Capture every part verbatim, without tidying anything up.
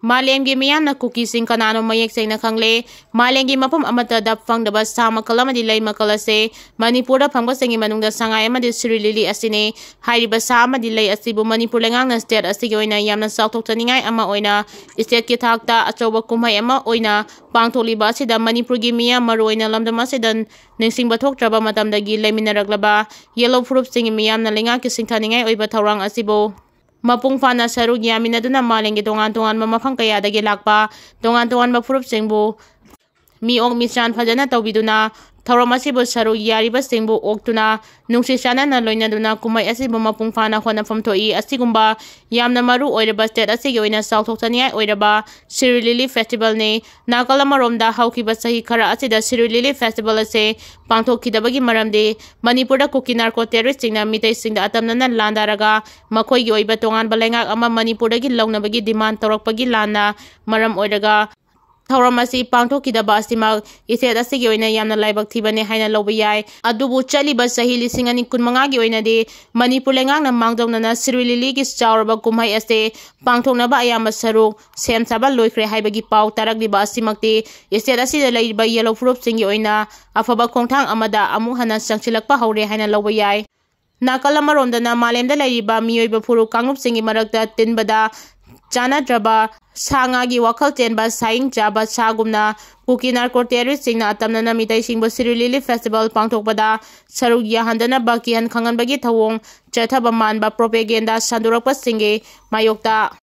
ꯃꯥꯂꯦꯝꯒꯤ ꯃꯤꯌꯥꯝꯅ ꯀꯨꯀꯤꯁꯤꯡ ꯀꯅꯥꯅꯣ ꯃꯌꯦꯛ ꯁꯦꯡꯅ ꯈꯪꯂꯦ꯫ ꯃꯥꯂꯦꯝꯒꯤ ꯃꯐꯝ ꯑꯃꯠꯇꯗ ꯐꯪꯗꯕ ꯁꯥ ꯃꯈꯜ ꯑꯃꯗꯤ ꯂꯩ ꯃꯈꯜ ꯑꯁꯦ ꯃꯅꯤꯄꯨꯔꯗ ꯐꯪꯕꯁꯤꯡꯒꯤ ꯃꯅꯨꯡꯗ ꯁꯉꯥꯏ ꯑꯃꯗꯤ ꯁꯤꯔꯨꯏ ꯂꯤꯂꯤ ꯑꯁꯤꯅꯤ꯫ ꯍꯥꯏꯔꯤꯕ ꯁꯥ ꯑꯃꯗꯤ ꯂꯩ ꯑꯁꯤꯕꯨ ꯃꯅꯤꯄꯨꯔ ꯂꯩꯉꯥꯛꯅ state ꯑꯁꯤꯒꯤ ꯑꯣꯏꯅ ꯌꯥꯝꯅ ꯆꯥꯎꯊꯣꯛꯆꯅꯤꯡꯉꯥꯏ ꯑꯃ ꯑꯣꯏꯅ stateꯀꯤ ꯊꯥꯛꯇ ꯑꯆꯧꯕ ꯀꯨꯝꯍꯩ ꯑꯃ ꯑꯣꯏꯅ ꯄꯥꯡꯊꯣꯛꯂꯤꯕ ꯑꯁꯤꯗ ꯃꯅꯤꯄꯨꯔꯒꯤ ꯃꯤꯌꯥꯝ, ꯃꯔꯨꯑꯣꯏꯅ ꯂꯝꯗꯝ ꯑꯁꯤꯗ ꯅꯤꯡꯁꯤꯡꯕ ꯊꯣꯛꯇ꯭ꯔꯕ ꯃꯇꯝꯗꯒꯤ ꯂꯩꯃꯤꯟꯅꯔꯛꯂꯕ ꯌꯦꯜꯂꯣ ꯐꯨꯔꯨꯞꯁꯤꯡꯒꯤ ꯃꯤꯌꯥꯝꯅ ꯂꯩꯉꯥꯛꯀꯤ ꯁꯤꯡꯊꯥꯅꯤꯡꯉꯥꯏ ꯑꯣꯏꯕ ꯊꯧꯔꯥꯡ ꯑꯁꯤꯕꯨ ꯃꯄꯨꯡ ꯐꯥꯅ ꯁꯔꯨꯛ ꯌꯥꯃꯤꯟꯅꯗꯨꯅ ꯃꯥꯂꯦꯝꯒꯤ ꯇꯣꯉꯥꯟ ꯇꯣꯉꯥꯟꯕ ꯃꯐꯝ ꯀꯌꯥꯗꯒꯤ ꯂꯥꯛꯄ ꯇꯣꯉꯥꯟ ꯇꯣꯉꯥꯟꯕ ꯐꯨꯔꯨꯞꯁꯤꯡꯕꯨ ꯃꯤꯑꯣꯛ ꯃꯤꯆꯥꯟ ꯐꯖꯅ ꯇꯧꯕꯤꯗꯨꯅ ꯊꯧꯔꯝ ꯑꯁꯤꯕꯨ ꯁꯔꯨꯛ ꯌꯥꯔꯤꯕꯁꯤꯡꯕꯨ ꯑꯣꯛꯇꯨꯅ ꯅꯨꯡꯁꯤ ꯆꯥꯟꯅꯅ ꯂꯣꯏꯅꯗꯨꯅ ꯀꯨꯝꯍꯩ ꯑꯁꯤꯕꯨ ꯃꯄꯨꯡ ꯐꯥꯅ ꯍꯣꯠꯅꯐꯝ ꯊꯣꯛꯏ꯫ ꯑꯁꯤꯒꯨꯝꯕ ꯌꯥꯝꯅ ꯃꯔꯨ ꯑꯣꯏꯔꯕ state ꯑꯁꯤꯒꯤ ꯑꯣꯏꯅ ꯆꯥꯎꯊꯣꯛꯆꯅꯤꯡꯉꯥꯏ ꯑꯣꯏꯔꯕ ꯁꯤꯔꯨꯏ ꯂꯤꯂꯤ festivalꯅꯤ꯫ ꯅꯥꯀꯜ ꯑꯃꯔꯣꯝꯗ ꯍꯧꯈꯤꯕ ꯆꯍꯤ ꯈꯔ ꯑꯁꯤꯗ ꯁꯤꯔꯨꯏ ꯂꯤꯂꯤ festival ꯑꯁꯤ ꯄꯥꯡꯊꯣꯛꯈꯤꯗꯕꯒꯤ ꯃꯔꯝꯗꯤ ꯃꯅꯤꯄꯨꯔꯗ ꯀꯨꯀꯤ narco terroristꯁꯤꯡꯅ ꯃꯤꯇꯩꯁꯤꯡꯗ ꯑꯇꯝꯅꯅ ꯂꯥꯟꯗꯥꯔꯒ ꯃꯈꯣꯏꯒꯤ ꯑꯣꯏꯕ ꯇꯣꯉꯥꯟꯕ ꯂꯩꯉꯥꯛ ꯑꯃ ꯃꯅꯤꯄꯨꯔꯗꯒꯤ ꯂꯧꯅꯕꯒꯤ demand ꯇꯧꯔꯛꯄꯒꯤ ꯂꯥꯟꯅ ꯃꯔꯝ ꯑꯣꯏꯔꯒ ꯊꯧꯔꯝ ꯑꯁꯤ ꯄꯥꯡꯊꯣꯛꯈꯤꯗꯕ ꯑꯁꯤꯃꯛ state ꯑꯁꯤꯒꯤ ꯑꯣꯏꯅ ꯌꯥꯝꯅ ꯂꯥꯏꯕꯛ ꯊꯤꯕꯅꯤ ꯍꯥꯏꯅ ꯂꯧꯕ ꯌꯥꯏ꯫ ꯑꯗꯨꯕꯨ ꯆꯠꯂꯤꯕ ꯆꯍꯤ ꯂꯤꯁꯤꯡ ꯑꯅꯤ ꯀꯨꯟꯃꯉꯥꯒꯤ ꯑꯣꯏꯅꯗꯤ ꯃꯅꯤꯄꯨꯔ ꯂꯩꯉꯥꯛꯅ ꯃꯥꯡꯖꯧꯅꯅ ꯁꯤꯔꯨꯏ ꯂꯤꯂꯤꯒꯤ ꯆꯥꯎꯔꯕ ꯀꯨꯝꯍꯩ ꯑꯁꯤ ꯄꯥꯡꯊꯣꯛꯅꯕ ꯑꯌꯥꯝꯕ ꯁꯔꯨꯛ ꯁꯦꯝ ꯁꯥꯕ ꯂꯣꯏꯈ꯭ꯔꯦ ꯍꯥꯏꯕꯒꯤ ꯄꯥꯎ ꯇꯥꯔꯛꯂꯤꯕ ꯑꯁꯤꯃꯛꯇꯤ state ꯑꯁꯤꯗ ꯂꯩꯔꯤꯕ ꯌꯦꯜꯂꯣ ꯐꯨꯔꯨꯞꯁꯤꯡꯒꯤ ꯑꯣꯏꯅ ꯑꯐꯕ ꯈꯣꯡꯊꯥꯡ ꯑꯃꯗ ꯑꯃꯨꯛ ꯍꯟꯅ ꯆꯪꯁꯤꯜꯂꯛꯄ ꯍꯧꯔꯦ ꯍꯥꯏꯅ ꯂꯧꯕ ꯌꯥꯏ꯫ ꯅꯥꯀꯜ ꯑꯃꯔꯣꯝꯗꯅ ꯃꯥꯂꯦꯝꯗ ꯂꯩꯔꯤꯕ ꯃꯤꯑꯣꯏꯕ ꯐꯨꯔꯨꯞ ꯀꯥꯡꯂꯨꯞꯁꯤꯡꯒꯤ ꯃꯔꯛꯇ ꯇꯤꯟꯕꯗ ꯆꯥꯟꯅꯗ꯭ꯔꯕ ꯁꯥ ꯉꯥꯒꯤ ꯋꯥꯈꯜ ꯆꯦꯟꯕ ꯁꯥꯍꯤꯡ ꯆꯥꯕ ꯁꯥꯒꯨꯝꯅ ꯀꯨꯀꯤ narco terroristꯁꯤꯡꯅ ꯑꯇꯝꯅꯅ ꯃꯤꯇꯩꯁꯤꯡꯕꯨ ꯁꯤꯔꯨꯏ ꯂꯤꯂꯤ festival ꯄꯥꯡꯊꯣꯛꯄꯗ ꯁꯔꯨꯛ ꯌꯥꯍꯟꯗꯅꯕ ꯀꯤꯍꯟ ꯈꯪꯍꯟꯕꯒꯤ ꯊꯧꯑꯣꯡ ꯆꯠꯊꯕ ꯃꯥꯟꯕ propaganda ꯁꯟꯗꯣꯔꯛꯄꯁꯤꯡꯒꯤ ꯃꯥꯌꯣꯛꯇ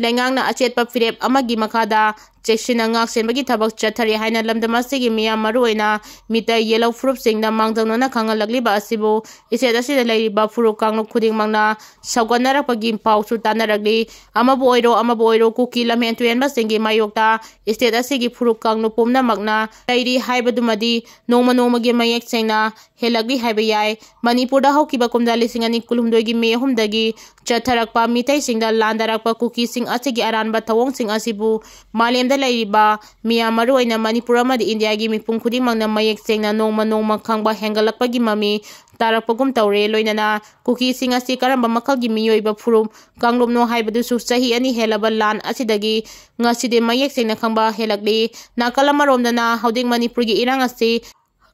ꯂꯩꯉꯥꯛꯅ ꯑꯆꯦꯠꯄ ꯐꯤꯔꯦꯞ ꯑꯃꯒꯤ ꯃꯈꯥꯗ ꯆꯦꯛꯁꯤꯟꯅ ꯉꯥꯛꯁꯦꯟꯕꯒꯤ ꯊꯕꯛ ꯆꯠꯊꯔꯤ ꯍꯥꯏꯅ ꯂꯝꯗꯝ ꯑꯁꯤꯒꯤ ꯃꯤꯌꯥꯝ, ꯃꯔꯨꯑꯣꯏꯅ ꯃꯤꯇꯩ ꯌꯦꯜꯂꯧ ꯐꯨꯔꯨꯞꯁꯤꯡꯗ ꯃꯥꯡꯖꯧꯅꯅ ꯈꯪꯍꯜꯂꯛꯂꯤꯕ ꯑꯁꯤꯕꯨ state ꯑꯁꯤꯗ ꯂꯩꯔꯤꯕ ꯐꯨꯔꯨꯞ ꯀꯥꯡꯂꯨꯞ ꯈꯨꯗꯤꯡꯃꯛꯅ ꯁꯧꯒꯠꯅꯔꯛꯄꯒꯤ ꯄꯥꯎꯁꯨ ꯇꯥꯅꯔꯛꯂꯤ꯫ ꯑꯃꯕꯨ ꯑꯣꯏꯔꯣ, ꯑꯃꯕꯨ ꯑꯣꯏꯔꯣ, ꯀꯨꯀꯤ ꯂꯝꯍꯦꯟ ꯇꯨꯍꯦꯟꯕꯁꯤꯡꯒꯤ ꯃꯥꯌꯣꯛꯇ state ꯑꯁꯤꯒꯤ ꯐꯨꯔꯨꯞ ꯀꯥꯡꯂꯨꯞ ꯄꯨꯝꯅꯃꯛꯅ ꯂꯩꯔꯤ ꯍꯥꯏꯕꯗꯨꯃꯗꯤ ꯅꯣꯡꯃ ꯅꯣꯡꯃꯒꯤ ꯃꯌꯦꯛ ꯁꯦꯡꯅ ꯍꯦꯜꯂꯛꯂꯤ ꯍꯥꯏꯕ ꯌꯥꯏ꯫ ꯃꯅꯤꯄꯨꯔꯗ ꯍꯧꯈꯤꯕ ꯀꯨꯝꯖꯥ ꯂꯤꯁꯤꯡ ꯑꯅꯤ ꯀꯨꯟꯍꯨꯝꯗꯣꯏꯒꯤ ꯃꯦ ꯑꯍꯨꯝꯗꯒꯤ ꯆꯠꯊꯔꯛꯄ ꯃꯤꯇꯩꯁꯤꯡꯗ ꯂꯥꯟꯗꯥꯔꯛꯄ ꯀꯨꯀꯤꯁꯤꯡ ꯑꯁꯤꯒꯤ ꯑꯔꯥꯟꯕ ꯊꯧꯑꯣꯡꯁꯤꯡ ꯑꯁꯤꯕꯨ ꯃꯥꯂꯦꯝꯗ ꯂꯩꯔꯤꯕ ꯃꯤꯌꯥꯝ, ꯃꯔꯨꯑꯣꯏꯅ ꯃꯅꯤꯄꯨꯔ ꯑꯃꯗꯤ ꯏꯟꯗꯤꯌꯥꯒꯤ ꯃꯤꯄꯨꯝ ꯈꯨꯗꯤꯡꯃꯛꯅ ꯃꯌꯦꯛ ꯁꯦꯡꯅ ꯅꯣꯡꯃ ꯅꯣꯡꯃ ꯈꯪꯕ ꯍꯦꯟꯒꯠꯂꯛꯄꯒꯤ ꯃꯃꯤ ꯇꯥꯔꯛꯄꯒꯨꯝ ꯇꯧꯔꯦ꯫ ꯂꯣꯏꯅꯅ ꯀꯨꯀꯤꯁꯤꯡ ꯑꯁꯤ ꯀꯔꯝꯕ ꯃꯈꯜꯒꯤ ꯃꯤꯑꯣꯏꯕ ꯐꯨꯔꯨꯞ ꯀꯥꯡꯂꯨꯞꯅꯣ ꯍꯥꯏꯕꯗꯨꯁꯨ ꯆꯍꯤ ꯑꯅꯤ ꯍꯦꯜꯂꯕ ꯂꯥꯟ ꯑꯁꯤꯗꯒꯤ ꯉꯁꯤꯗꯤ ꯃꯌꯦꯛ ꯁꯦꯡꯅ ꯈꯪꯕ ꯍꯦꯜꯂꯛꯂꯤ꯫ ꯅꯥꯀꯜ ꯑꯃꯔꯣꯝꯗꯅ ꯍꯧꯖꯤꯛ ꯃꯅꯤꯄꯨꯔꯒꯤ ꯏꯔꯥꯡ ꯑꯁꯤ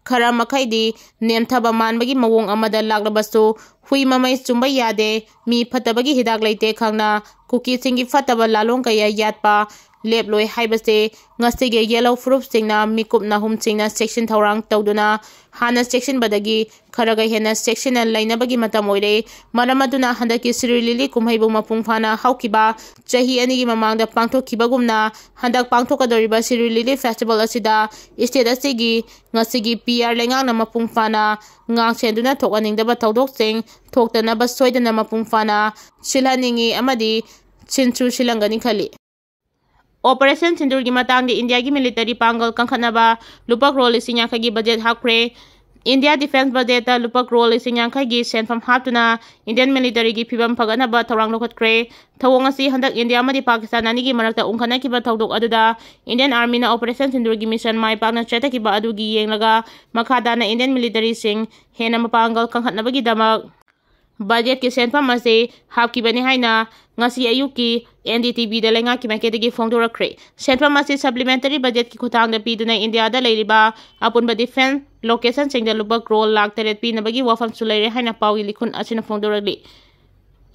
ꯈꯔ ꯃꯈꯩꯗꯤ ꯅꯦꯝꯊꯕ ꯃꯥꯟꯕꯒꯤ ꯃꯑꯣꯡ ꯑꯃꯗ ꯂꯥꯛꯂꯕꯁꯨ, ꯍꯨꯏ ꯃꯃꯩ ꯆꯨꯝꯕ ꯌꯥꯗꯦ, ꯃꯤ ꯐꯠꯇꯕꯒꯤ ꯍꯤꯗꯥꯛ ꯂꯩꯇꯦ ꯈꯪꯅ ꯀꯨꯀꯤꯁꯤꯡꯒꯤ ꯐꯠꯇꯕ ꯂꯥꯂꯣꯡ ꯀꯌꯥ ꯌꯥꯠꯄ ꯂꯦꯞꯂꯣꯏ ꯍꯥꯏꯕꯁꯦ ꯉꯁꯤꯒꯤ ꯌꯦꯜꯍꯧ ꯐꯨꯔꯨꯞꯁꯤꯡꯅ ꯃꯤꯀꯨꯞ ꯅꯥꯍꯨꯝꯁꯤꯡꯅ ꯆꯦꯛꯁꯤꯟ ꯊꯧꯔꯥꯡ ꯇꯧꯗꯨꯅ ꯍꯥꯟꯅ ꯆꯦꯛꯁꯤꯟꯕꯗꯒꯤ ꯈꯔꯒ ꯍꯦꯟꯅ ꯆꯦꯛꯁꯤꯟꯅ ꯂꯩꯅꯕꯒꯤ ꯃꯇꯝ ꯑꯣꯏꯔꯦ꯫ ꯃꯔꯝ ꯑꯗꯨꯅ ꯍꯟꯗꯛꯀꯤ ꯁꯤꯔꯨꯏ ꯂꯤꯂꯤ ꯀꯨꯝꯍꯩꯕꯨ ꯃꯄꯨꯡ ꯐꯥꯅ ꯍꯧꯈꯤꯕ ꯆꯍꯤ ꯑꯅꯤꯒꯤ ꯃꯃꯥꯡꯗ ꯄꯥꯡꯊꯣꯛꯈꯤꯕꯒꯨꯝꯅ ꯍꯟꯗꯛ ꯄꯥꯡꯊꯣꯛꯀꯗꯧꯔꯤꯕ ꯁꯤꯔꯨꯏ ꯂꯤꯂꯤ ꯐꯦꯁꯇꯤꯚꯦꯜ ꯑꯁꯤꯗ ꯏꯁꯇꯦꯠ ꯑꯁꯤꯒꯤ ꯉꯁꯤꯒꯤ ꯄꯤ ꯑꯥꯔ ꯂꯩꯉꯥꯛꯅ ꯃꯄꯨꯡ ꯐꯥꯅ ꯉꯥꯛ ꯁꯦꯟꯗꯨꯅ ꯊꯣꯛꯍꯟꯅꯤꯡꯗꯕ ꯊꯧꯗꯣꯛꯁꯤꯡ ꯊꯣꯛꯇꯅꯕ ꯁꯣꯏꯗꯅ ꯃꯄꯨꯡ ꯐꯥꯅ ꯁꯤꯜꯍꯟꯅꯤꯡꯏ ꯑꯃꯗꯤ ꯁꯤꯟꯁꯨ ꯁꯤꯜꯍꯟꯒꯅꯤ ꯈꯜꯂꯤ꯫ ꯑꯣꯄꯔꯦꯁꯟ ꯁꯤꯟꯗꯨꯔꯒꯤ ꯃꯇꯥꯡꯗ ꯏꯟꯗꯤꯌꯥꯒꯤ ꯃꯤꯂꯤꯇꯔꯤ ꯄꯥꯡꯒꯜ ꯀꯟꯈꯠꯅꯕ ꯂꯨꯄꯥ ꯀ꯭ꯔꯣꯔ ꯂꯤꯁꯤꯡ ꯌꯥꯡꯈꯩꯒꯤ ꯕꯖꯦꯠ ꯍꯥꯞꯈ꯭ꯔꯦ꯫ ꯏꯟꯗꯤꯌꯥ ꯗꯤꯐꯦꯟꯁ ꯕꯖꯦꯠꯇ ꯂꯨꯄꯥ ꯀ꯭ꯔꯣꯔ ꯂꯤꯁꯤꯡ ꯌꯥꯡꯈꯩꯒꯤ ꯁꯦꯟꯐꯝ ꯍꯥꯞꯇꯨꯅ ꯏꯟꯗꯤꯌꯟ ꯃꯤꯂꯤꯇꯔꯤꯒꯤ ꯐꯤꯕꯝ ꯐꯒꯠꯅꯕ ꯊꯧꯔꯥꯡ ꯂꯧꯈꯠꯈ꯭ꯔꯦ꯫ ꯊꯧꯑꯣꯡ ꯑꯁꯤ ꯍꯟꯗꯛ ꯏꯟꯗꯤꯌꯥ ꯑꯃꯗꯤ ꯄꯥꯀꯤꯁꯇꯥꯟ ꯑꯅꯤꯒꯤ ꯃꯔꯛꯇ ꯎꯪꯈꯠꯅꯈꯤꯕ ꯊꯧꯗꯣꯛ ꯑꯗꯨꯗ ꯏꯟꯗꯤꯌꯟ ꯑꯥꯔꯃꯤꯅ ꯑꯣꯄꯔꯦꯁꯟ ꯁꯤꯟꯗꯨꯔꯒꯤ ꯃꯤꯁꯟ ꯃꯥꯏ ꯄꯥꯛꯅ ꯆꯠꯊꯈꯤꯕ ꯑꯗꯨꯒꯤ ꯌꯦꯡꯂꯒ ꯃꯈꯥ ꯇꯥꯅ ꯏꯟꯗꯤꯌꯟ ꯃꯤꯂꯤꯇꯔꯤꯁꯤꯡ ꯍꯦꯟꯅ ꯃꯄꯥꯡꯒꯜ ꯀꯟꯈꯠꯅꯕꯒꯤꯗꯃꯛ ꯕꯖꯦꯠꯀꯤ ꯁꯦꯟꯐꯝ ꯑꯁꯤ ꯍꯥꯞꯈꯤꯕꯅꯤ ꯍꯥꯏꯅ ꯉꯁꯤ ꯑꯌꯨꯛꯀꯤ ꯑꯦꯟ ꯗꯤ ꯇꯤ ꯚꯤꯗ ꯂꯩꯉꯥꯛꯀꯤ ꯃꯥꯏꯀꯩꯗꯒꯤ ꯐꯣꯡꯗꯣꯔꯛꯈ꯭ꯔꯦ꯫ ꯁꯦꯟꯐꯝ ꯑꯁꯤ ꯁꯄ꯭ꯂꯤꯃꯦꯟꯇꯔꯤ ꯕꯖꯦꯠꯀꯤ ꯈꯨꯠꯊꯥꯡꯗ ꯄꯤꯗꯨꯅ ꯏꯟꯗꯤꯌꯥꯗ ꯂꯩꯔꯤꯕ ꯑꯄꯨꯟꯕ ꯗꯤꯐꯦꯟꯁ ꯂꯣꯀꯦꯁꯟꯁꯤꯡꯗ ꯂꯨꯄꯥ ꯀ꯭ꯔꯣꯔ ꯂꯥꯈ ꯇꯔꯦꯠ ꯄꯤꯅꯕꯒꯤ ꯋꯥꯐꯝꯁꯨ ꯂꯩꯔꯦ ꯍꯥꯏꯅ ꯄꯥꯎꯒꯤ ꯂꯤꯈꯨꯟ ꯑꯁꯤꯅ ꯐꯣꯡꯗꯣꯔꯛꯂꯤ꯫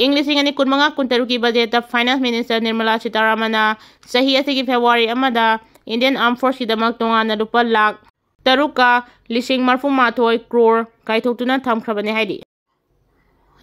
ꯏꯪ ꯂꯤꯁꯤꯡ ꯑꯅꯤ ꯀꯨꯟꯃꯉꯥ ꯀꯨꯟꯇꯔꯨꯛꯀꯤ ꯕꯖꯦꯠꯇ ꯐꯥꯏꯅꯥꯟꯁ ꯃꯤꯅꯤꯁꯇꯔ ꯅꯤꯔꯃꯂꯥ ꯁꯤꯇꯥꯔꯥꯃꯟꯅ ꯆꯍꯤ ꯑꯁꯤꯒꯤ ꯐꯦꯕ꯭ꯔꯨꯋꯥꯔꯤ ꯑꯃꯗ ꯏꯟꯗꯤꯌꯟ ꯑꯥꯔꯝ ꯐꯣꯔꯁꯀꯤꯗꯃꯛ ꯇꯣꯉꯥꯟꯅ ꯂꯨꯄꯥ ꯂꯥꯈ ꯇꯔꯨꯛꯀ ꯂꯤꯁꯤꯡ ꯃꯔꯐꯨ ꯃꯥꯊꯣꯏ ꯀ꯭ꯔꯣꯔ ꯀꯥꯏꯊꯣꯛꯇꯨꯅ ꯊꯝꯈ꯭ꯔꯕꯅꯤ ꯍꯥꯏꯔꯤ꯫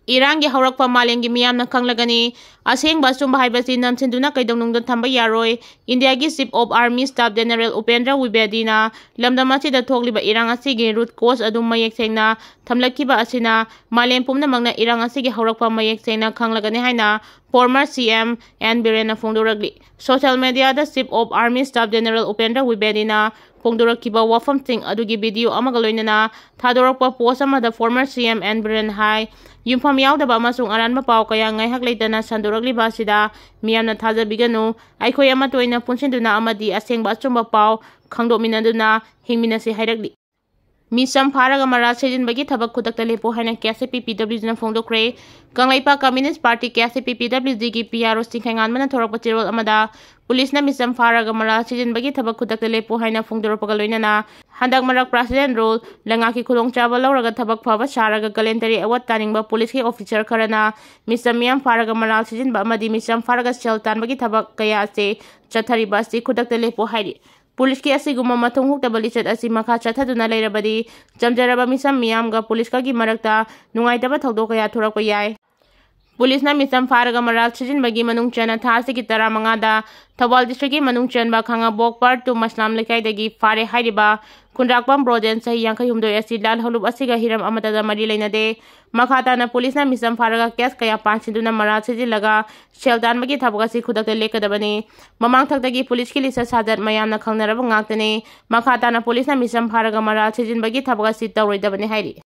ꯏꯔꯥꯡꯒꯤ ꯍꯧꯔꯛꯐꯝ ꯃꯥꯂꯦꯝꯒꯤ ꯃꯤꯌꯥꯝꯅ ꯈꯪꯂꯒꯅꯤ꯫ ꯑꯁꯦꯡꯕ ꯑꯆꯨꯝꯕ ꯍꯥꯏꯕꯁꯤ ꯅꯝꯁꯤꯟꯗꯨꯅ ꯀꯩꯗꯧꯅꯨꯡꯗ ꯊꯝꯕ ꯌꯥꯔꯣꯏ꯫ ꯏꯟꯗꯤꯌꯥꯒꯤ Chief of Army Staff General Upendra ꯋꯤꯕꯦꯗꯤꯅ ꯂꯝꯗꯝ ꯑꯁꯤꯗ ꯊꯣꯛꯂꯤꯕ ꯏꯔꯥꯡ ꯑꯁꯤꯒꯤ root cause ꯑꯗꯨ ꯃꯌꯦꯛ ꯁꯦꯡꯅ ꯊꯝꯂꯛꯈꯤꯕ ꯑꯁꯤꯅ ꯃꯥꯂꯦꯝ ꯄꯨꯝꯅꯃꯛꯅ ꯏꯔꯥꯡ ꯑꯁꯤꯒꯤ ꯍꯧꯔꯛꯐꯝ ꯃꯌꯦꯛ ꯁꯦꯡꯅ ꯈꯪꯂꯒꯅꯤ ꯍꯥꯏꯅ former C M N Biren ꯐꯣꯡꯗꯣꯔꯛꯂꯤ꯫ Social media the Chief of Army Staff General Upendra ꯋꯤꯕꯦꯗꯤꯅ ꯐꯣꯡꯗꯣꯔꯛꯈꯤꯕ ꯋꯥꯐꯝꯁꯤꯡ ꯑꯗꯨꯒꯤ video ꯑꯃꯒ ꯂꯣꯏꯅꯅ ꯊꯥꯗꯣꯔꯛꯄ post ꯑꯃꯗ former C M N Biren ꯍꯥꯏ, ꯌꯨꯝꯐꯝ ꯌꯥꯎꯗꯕ ꯑꯃꯁꯨꯡ ꯑꯔꯥꯟꯕ ꯄꯥꯎ ꯀꯌꯥ ꯉꯥꯏꯍꯥꯛ ꯂꯩꯇꯅ ꯁꯟꯗꯣꯔꯛꯂꯤꯕ ꯑꯁꯤꯗ ꯃꯤꯌꯥꯝꯅ ꯊꯥꯖꯕꯤꯒꯅꯨ꯫ ꯑꯩꯈꯣꯏ ꯑꯃꯠꯇ ꯑꯣꯏꯅ ꯄꯨꯟꯁꯤꯟꯗꯨꯅ ꯑꯃꯗꯤ ꯑꯁꯦꯡꯕ ꯑꯆꯨꯝꯕ ꯄꯥꯎ ꯈꯪꯗꯣꯛꯃꯤꯟꯅꯗꯨꯅ ꯍꯤꯡꯃꯤꯟꯅꯁꯤ ꯍꯥꯏꯔꯛꯂꯤ꯫ ꯃꯤꯆꯝ ꯐꯥꯔꯒ ꯃꯔꯥꯜ ꯁꯤꯖꯤꯟꯕꯒꯤ ꯊꯕꯛ ꯈꯨꯗꯛꯇ ꯂꯦꯞꯄꯨ ꯍꯥꯏꯅ ꯀꯦ ꯑꯦꯁ ꯑꯦ ꯄꯤ ꯄꯤ ꯗꯕ꯭ꯂꯤꯎ ꯖꯤꯅ ꯐꯣꯡꯗꯣꯛꯈ꯭ꯔꯦ꯫ ꯀꯪꯂꯩꯄꯥꯛ ꯀꯝꯌꯨꯅꯤꯁ꯭ꯠ ꯄꯥꯔꯇꯤ, ꯀꯦ ꯑꯦꯁ ꯑꯦ ꯄꯤ ꯄꯤ ꯗꯕ꯭ꯂꯤꯎ ꯖꯤꯒꯤ ꯄꯤ ꯑꯥꯔ ꯑꯣ ꯆꯤꯡꯈꯩꯉꯥꯟꯕꯅ ꯊꯣꯔꯛꯄ ꯆꯦꯔꯣꯜ ꯑꯃꯗ, ꯄꯨꯂꯤꯁꯅ ꯃꯤꯆꯝ ꯐꯥꯔꯒ ꯃꯔꯥꯜ ꯁꯤꯖꯤꯟꯕꯒꯤ ꯊꯕꯛ ꯈꯨꯗꯛꯇ ꯂꯦꯞꯄꯨ ꯍꯥꯏꯅ ꯐꯣꯡꯗꯣꯔꯛꯄꯒ ꯂꯣꯏꯅꯅ, ꯍꯟꯗꯛ ꯃꯔꯛ ꯄ꯭ꯔꯁꯤꯗꯦꯟ ꯔꯨꯜ, ꯂꯩꯉꯥꯛꯀꯤ ꯈꯨꯗꯣꯡꯆꯥꯕ ꯂꯧꯔꯒ ꯊꯕꯛ ꯐꯕ ꯁꯥꯔꯒ ꯀꯂꯦꯟꯗꯔꯤ ꯑꯦꯋꯥꯔꯗ ꯇꯥꯅꯤꯡꯕ ꯄꯨꯂꯤꯁꯀꯤ ꯑꯣꯐꯤꯁꯥꯔ ꯈꯔꯅ ꯃꯤꯆꯝ ꯃꯤꯌꯥꯝ ꯐꯥꯔꯒ ꯃꯔꯥꯜ ꯁꯤꯖꯤꯟꯕ ꯑꯃꯗꯤ ꯃꯤꯆꯝ ꯐꯥꯔꯒ ꯁꯦꯜ ꯇꯥꯟꯕꯒꯤ ꯊꯕꯛ ꯀꯌꯥ ꯑꯁꯤ ꯆꯠꯊꯔꯤꯕ ꯑꯁꯤ ꯈꯨꯗꯛꯇ ꯂꯦꯞꯄꯨ ꯍꯥꯏꯔꯤ꯫ ꯄꯨꯂꯤꯁꯀꯤ ꯑꯁꯤꯒꯨꯝꯕ ꯃꯊꯣꯡ ꯍꯨꯛꯇꯕ ꯂꯤꯆꯠ ꯑꯁꯤ ꯃꯈꯥ ꯆꯠꯊꯗꯨꯅ ꯂꯩꯔꯕꯗꯤ, ꯆꯝꯖꯔꯕ ꯃꯤꯆꯝ ꯃꯤꯌꯥꯝꯒ ꯄꯨꯂꯤꯁꯀꯒꯤ ꯃꯔꯛꯇ ꯅꯨꯡꯉꯥꯏꯇꯕ ꯊꯧꯗꯣꯛ ꯀꯌꯥ ꯊꯣꯔꯛꯄ ꯌꯥꯏ꯫ ꯄꯨꯂꯤꯁꯅ ꯃꯤꯆꯝ ꯐꯥꯔꯒ ꯃꯔꯥꯜ ꯁꯤꯖꯤꯟꯕꯒꯤ ꯃꯅꯨꯡ ꯆꯟꯅ ꯊꯥ ꯑꯁꯤꯒꯤ ꯇꯔꯥꯃꯉꯥꯗ ꯊꯧꯕꯥꯜ ꯗꯤꯁꯇ꯭ꯔꯤꯛꯀꯤ ꯃꯅꯨꯡ ꯆꯟꯕ ꯈꯥꯉꯕꯣꯛ ꯄꯥꯔꯠ ꯇꯨ ꯃꯁꯂꯥꯝ ꯂꯩꯀꯥꯏꯗꯒꯤ ꯐꯥꯔꯦ ꯍꯥꯏꯔꯤꯕ ꯈꯨꯟꯗ꯭ꯔꯥꯛꯄꯝ ꯕ꯭ꯔꯣꯖꯦꯟ, ꯆꯍꯤ ꯌꯥꯡꯈꯩ ꯍꯨꯝꯗꯣꯏ ꯑꯁꯤ ꯂꯥꯜ ꯍꯧꯂꯨꯞ ꯑꯁꯤꯒ ꯍꯤꯔꯝ ꯑꯃꯠꯇꯗ ꯃꯔꯤ ꯂꯩꯅꯗꯦ꯫ ꯃꯈꯥ ꯇꯥꯅ ꯄꯨꯂꯤꯁꯅ ꯃꯤꯆꯝ ꯐꯥꯔꯒ ꯀꯦꯁ ꯀꯌꯥ ꯄꯥꯟꯁꯤꯟꯗꯨꯅ ꯃꯔꯥꯜ ꯁꯤꯖꯤꯜꯂꯒ ꯁꯦꯜ ꯇꯥꯟꯕꯒꯤ ꯊꯕꯛ ꯑꯁꯤ ꯈꯨꯗꯛꯇ ꯂꯦꯞꯀꯗꯕꯅꯤ꯫ ꯃꯃꯥꯡꯊꯛꯇꯒꯤ ꯄꯨꯂꯤꯁꯀꯤ ꯂꯤꯆꯠ ꯁꯥꯖꯠ ꯃꯌꯥꯝꯅ ꯈꯪꯅꯔꯕ ꯉꯥꯛꯇꯅꯤ꯫ ꯃꯈꯥ ꯇꯥꯅ ꯄꯨꯂꯤꯁꯅ ꯃꯤꯆꯝ ꯐꯥꯔꯒ ꯃꯔꯥꯜ ꯁꯤꯖꯤꯟꯕꯒꯤ ꯊꯕꯛ ꯑꯁꯤ ꯇꯧꯔꯣꯏꯗꯕꯅꯤ ꯍꯥꯏꯔꯤ꯫